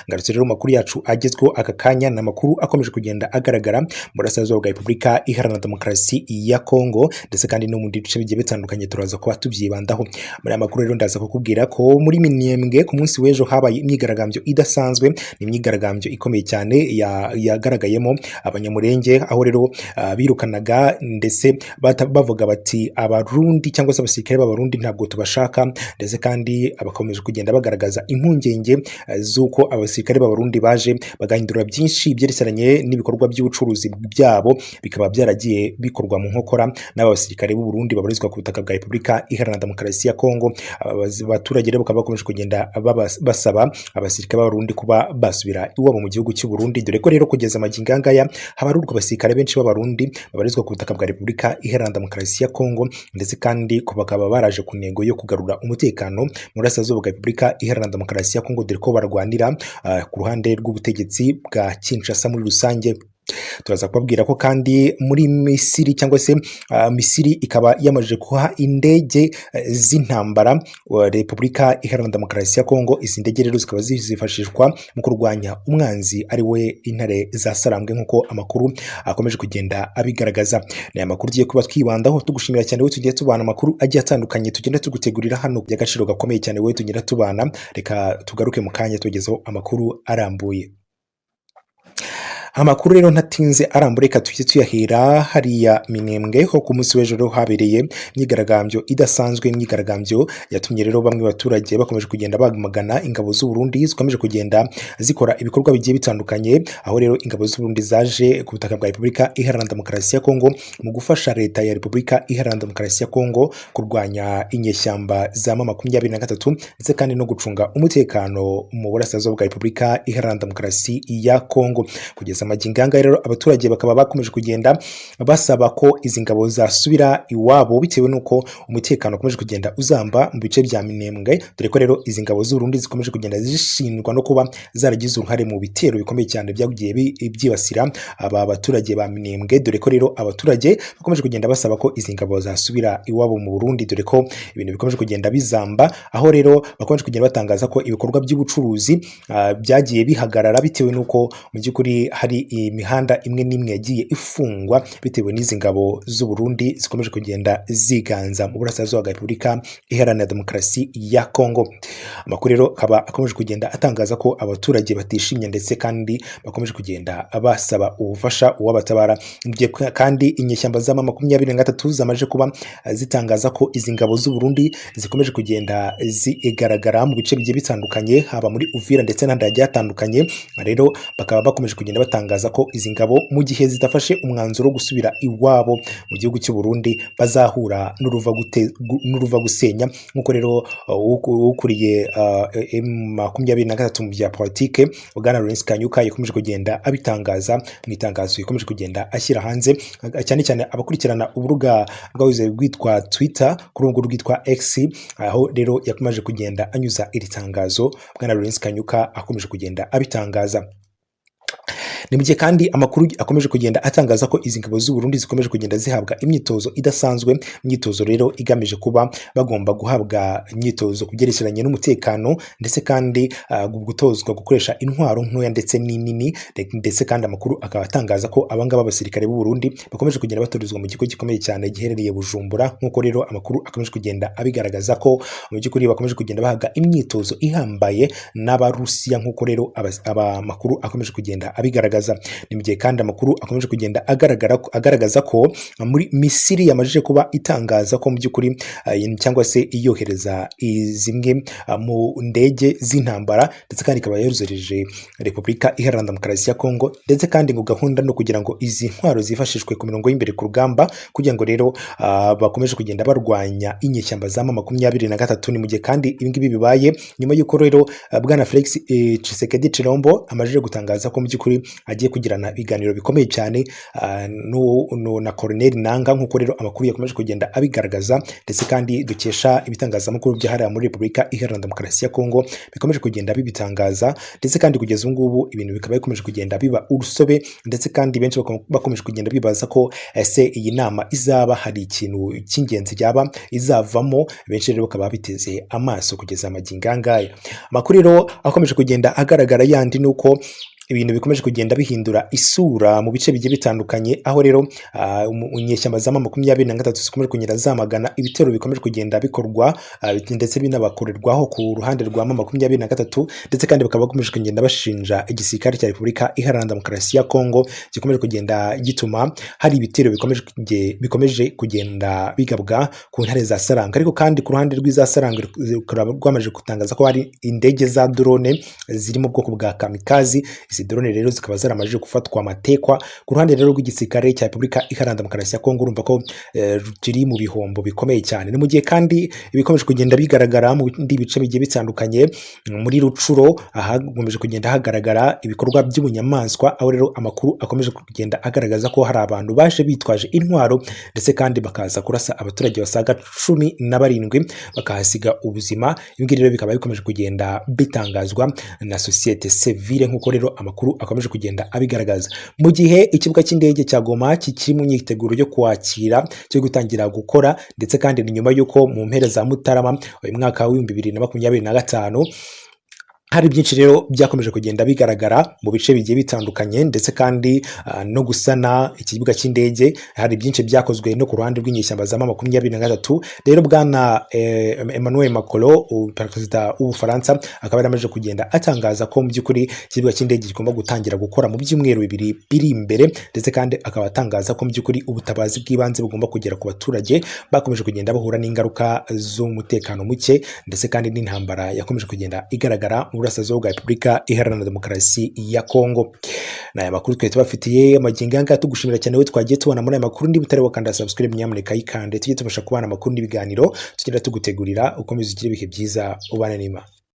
Ngarutse rero makuru yacu agezweho aka kanya, ni amakuru akomeje kugenda agaragara mu burasirazuba bwa Repubulika Iharanira Demokarasi ya Kongo, ndetse kandi no mu bice bigiye bitandukanye turaza kuba tubyibandaho. Muri aya makuru rero ndaza kukubwira ko muri Minembwe ku munsi w'ejo habaye imyigaragambyo idasanzwe. Ni imyigaragambyo ikomeye cyane yagaragayemo Abanyamurenge, aho rero birukanaga ndetse bavuga bati: "Abarundi cyangwa se abasirikare b'Abarundi ntabwo tubashaka." Ndetse kandi bakomeje kugenda bagaragaza impungenge z'uko abasirikare b'Abarundi baje bagahindura byinshi byerekeranye n'ibikorwa by'ubucuruzi byabo, bikaba byaragiye bikorwa mu nkokora n'aba basirikare b'u Burundi babarizwa ku butaka bwa Repubulika Iharanira Demokarasi ya Kongo. Abaturage rero bakaba bakomeje kugenda basaba abasirikare b'Abarundi kuba basubira iwabo mu gihugu cy'u Burundi, dore ko rero kugeza magingo aya ngaya habarurwa abasirikare benshi b'Abarundi babarizwa ku butaka bwa Repubulika Iharanira Demokarasi ya Kongo, ndetse kandi ko bakaba baraje ku ntego yo kugarura umutekano mu burasirazuba bwa Repubulika Iharanira Demokarasi ya Kongo, dore ko barwanira ku ruhande rw'ubutegetsi bwa Kinshasa muri rusange. Turaza kubabwira ko kandi muri Misiri, cyangwa se Misiri ikaba yamaze guha indege z'intambara Repubulika Iharanira Demokarasi ya Kongo. Izi ndege rero zikaba zifashishwa mu kurwanya umwanzi, ari we intare za Sarambwe, nk'uko amakuru akomeje kugenda abigaragaza. Ni aya makuru tugiye kuba twibandaho. Tugushimira cyane wowe tugiye tubana, amakuru agiye atandukanye tugenda tugutegurira hano by'agaciro gakomeye cyane wowe tugenda tubana. Reka tugaruke mu kanya tugezeho amakuru arambuye. Amakuru rero ntatinze arambura, reka tujye tuyahera hariya Minembwe, ho ku munsi w'ejo rero habereye imyigaragambyo idasanzwe, imyigaragambyo yatumye rero bamwe baturage bakomeje kugenda bamagana ingabo z'u Burundi zikomeje kugenda zikora ibikorwa bigiye bitandukanye, aho rero ingabo z'u Burundi zaje ku butaka bwa Repubulika Iharanira Demokarasi ya Kongo mu gufasha leta ya Repubulika Iharanira Demokarasi ya Kongo kurwanya inyeshyamba za M23, ndetse kandi no gucunga umutekano mu burasirazuba bwa Repubulika Iharanira Demokarasi ya Kongo. Kugeza magingo aya ngaya rero abaturage bakaba bakomeje kugenda basaba ko izi ngabo zasubira iwabo, bitewe n'uko umutekano ukomeje kugenda uzamba mu bice bya Minembwe, dore ko rero izi ngabo z'u Burundi zikomeje kugenda zishinjwa no kuba zaragize uruhare mu bitero bikomeye cyane byagiye byibasira aba baturage ba Minembwe, dore ko rero abaturage bakomeje kugenda basaba ko izi ngabo zasubira iwabo mu Burundi, dore ko ibintu bikomeje kugenda bizamba, aho rero bakomeje kugenda batangaza ko ibikorwa by'ubucuruzi byagiye bihagarara bitewe n'uko mu by'ukuri hari imihanda imwe n'imwe yagiye ifungwa bitewe n'izi ngabo z'u Burundi zikomeje kugenda ziganza mu burasirazuba bwa Repubulika Iharanira Demokarasi ya Kongo. Amakuru rero akaba akomeje kugenda atangaza ko abaturage batishimye, ndetse kandi bakomeje kugenda basaba ubufasha uwabatabara. Mu gihe kandi inyeshyamba za M23 zamaze kuba zitangaza ko izi ngabo z'u Burundi zikomeje kugenda zigaragara mu bice bigiye bitandukanye, haba muri Uvira ndetse n'ahandi hagiye hatandukanye. Rero bakaba bakomeje kugenda batangaza ko izi ngabo mu gihe zidafashe umwanzuro wo gusubira iwabo mu gihugu cy'u Burundi bazahura n'uruva gusenya, nk'uko rero ukuriye M23 mu bya politike, Bwana Lawrence Kanyuka, yakomeje kugenda abitangaza mu itangazo yakomeje kugenda ashyira hanze. Cyane cyane abakurikirana urubuga rwahoze rwitwa Twitter, kuri ubu rwitwa X, aho rero yakomeje kugenda anyuza iri tangazo, Bwana Lawrence Kanyuka akomeje kugenda abitangaza. Ni mu gihe kandi amakuru akomeje kugenda atangaza ko izi ngabo z'u Burundi zikomeje kugenda zihabwa imyitozo idasanzwe, imyitozo rero igamije kuba bagomba guhabwa imyitozo ku byerekeranye n'umutekano, ndetse kandi gutozwa gukoresha intwaro ntoya ndetse n'inini. Ndetse kandi amakuru akaba atangaza ko abangaba abasirikare b'u Burundi bakomeje kugenda batorezwa mu kigo gikomeye cyane giherereye Bujumbura, nk'uko rero amakuru akomeje kugenda abigaragaza ko mu by'ukuri bakomeje kugenda bahabwa imyitozo ihambaye n'Abarusiya, nk'uko rero aba makuru akomeje kugenda abigaragaza. Ni mu gihe kandi amakuru akomeje kugenda agaragara agaragaza ko muri Misiri yamajije kuba itangaza ko mu by'ukuri cyangwa se iyohereza zimwe mu ndege z'intambara, ndetse kandi ikaba yohereje Repubulika Iharanira Demokarasi ya Kongo, ndetse kandi ngo gahunda no kugira ngo izi ntwaro zifashishwe ku mirongo y'imbere ku rugamba, kugira ngo rero bakomeje kugenda barwanya inyeshyamba za M23. Ni mu gihe kandi ibi ngibi bibaye nyuma y'uko rero Bwana Felix Tshisekedi Tshilombo amajije gutangaza ko mu by'ukuri agiye kugirana ibiganiro bikomeye cyane na Colonel Nanga, nk'uko rero amakuru yakomeje kugenda abigaragaza, ndetse kandi dukesha ibitangazamakuru byahariwe muri Repubulika Iharanira Demokarasi ya Kongo bikomeje kugenda bibitangaza. Ndetse kandi kugeza ubu ngubu ibintu bikaba bikomeje kugenda biba urusobe, ndetse kandi benshi bakomeje kugenda bibaza ko ese iyi nama izaba hari ikintu cy'ingenzi yaba izavamo. Benshi rero bakaba biteze amaso kugeza amagingo aya ngaya. Amakuru rero akomeje kugenda agaragara yandi ni uko ibintu bikomeje kugenda bihindura isura mu bice bigiye bitandukanye, aho rero inyeshyamba za M23 zikomeje kugenda zamagana ibitero bikomeje kugenda bikorwa ndetse binabakorerwaho ku ruhande rwa M23, ndetse kandi bakaba bakomeje kugenda bashinja igisirikare cya Repubulika Iharanira Demokarasi ya Kongo gikomeje kugenda gituma hari ibitero bikomeje kugenda bigabwa ku ntare za Saranga. Ariko kandi ku ruhande rw'iza Saranga rwamaze gutangaza ko hari indege za drone ziri mu bwoko bwa kamikazi. Izi drone rero zikaba zaramajije gufatwa amatekwa ku ruhande rero rw'igisirikare cya Repubulika Iharanira Demokarasi ya Kongo. Urumva ko kiri mu bihombo bikomeye cyane. Ni mu gihe kandi ibikomeje kugenda bigaragara mu bindi bice bigiye bitandukanye, muri Rucuro ahakomeje kugenda hagaragara ibikorwa by'ubunyamaswa, aho rero amakuru akomeje kugenda agaragaza ko hari abantu baje bitwaje intwaro, ndetse kandi bakaza kurasa abaturage basaga 17 bakahasiga ubuzima. Ibi ngibi rero bikaba bikomeje kugenda bitangazwa na sosiyete sivile, nk'uko rero amakuru akomeje kugenda abigaragaza. Mu gihe ikibuga cy'indege cya Goma kikiri mu myiteguro yo kwakira cyo gutangira gukora, ndetse kandi ni nyuma y'uko mu mpera za Mutarama uyu mwaka wa 2025 hari byinshi rero byakomeje kugenda bigaragara mu bice bigiye bitandukanye, ndetse kandi no gusana ikibuga cy'indege hari byinshi byakozwe no ku ruhande rw'inyeshyamba za M23. Rero bwana Emmanuel Macron, perezida w'Ubufaransa, akaba yaramaze kugenda atangaza ko mu by'ukuri ikibuga cy'indege kigomba gutangira gukora mu byumweru 2 biri imbere, ndetse kandi akaba atangaza ko mu by'ukuri ubutabazi bw'ibanze bugomba kugera ku baturage bakomeje kugenda bahura n'ingaruka z'umutekano muke, ndetse kandi n'intambara yakomeje kugenda igaragara mu burasirazuba bwa Repubulika Iharanira Demokarasi ya Kongo. Ni aya makuru twari tubafitiye amagingo aya ngaya. Tugushimira cyane we twagiye tubona muri aya makuru. Niba utari wakanda subscribe, nyamuneka yikande, tujye tubasha kubana amakuru n'ibiganiro tugenda tugutegurira. Ukomeze ugire ibihe byiza, ubane n'Imana.